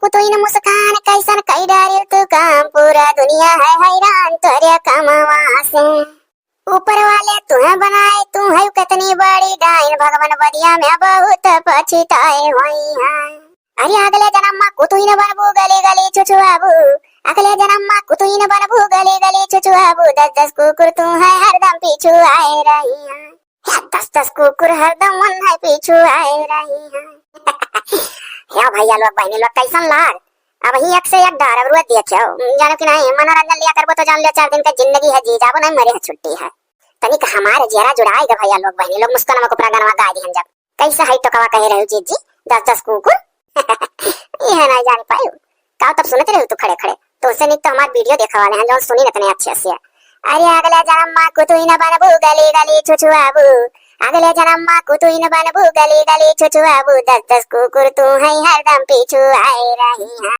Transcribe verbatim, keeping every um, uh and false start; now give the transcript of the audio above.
कुतुइन मुस्कान कैसन कई डारिल तू काम, पूरा दुनिया है हैरान तोरे कमवा से। ऊपर वाले तुहे बनाए, तू है कितनी बड़ी डाइन, भगवान बदिया में बहुत पछताए होइहैं। अरे अगले जन्म मा कुतुइन बनबू, गली गली छुछुआबू। अगले जन्म मा कुतुइन बनबू, गली गली छुछुआबू। दस दस कुकुर तू है हरदम पीछू आए रहिहैं। या दस दस कुकुर हरदम मन है पीछू आए रहिहैं। हे भैया लोग, बहिनी लोग, कैसन लाग? अबहीं एक से एक डार, अब रुआ देखियो, जानो कि नहीं, मनोरंजन लिया करबो तो जान लियो, चार दिन का जिंदगी है, जी जाबो नहीं, मरे है, छुट्टी है। तनिक हमारे जियरा जुड़ाए गा भैया लोग, बहिनी लोग, मुस्कान में कुपरा गनवा गाय दिहन जब। कैसे है टोकवा कहे रहू जीजी, दस दस कुकुर। ये है नहीं जान पायू। का तब सुनत रहू तू खड़े खड़े? तोसे निक तो हमार video देखा वाले हैं, जौन सुनी न तने अच्छे से। अरे अगले जन्म मा कुतुइन बनबू, गली गली छुछुआबू। अगले जन्म मा कुतुइन बनबू, गली गली छुछुआबू। दस दस कुकुर तू है हरदम पीछू आए रहिहैं।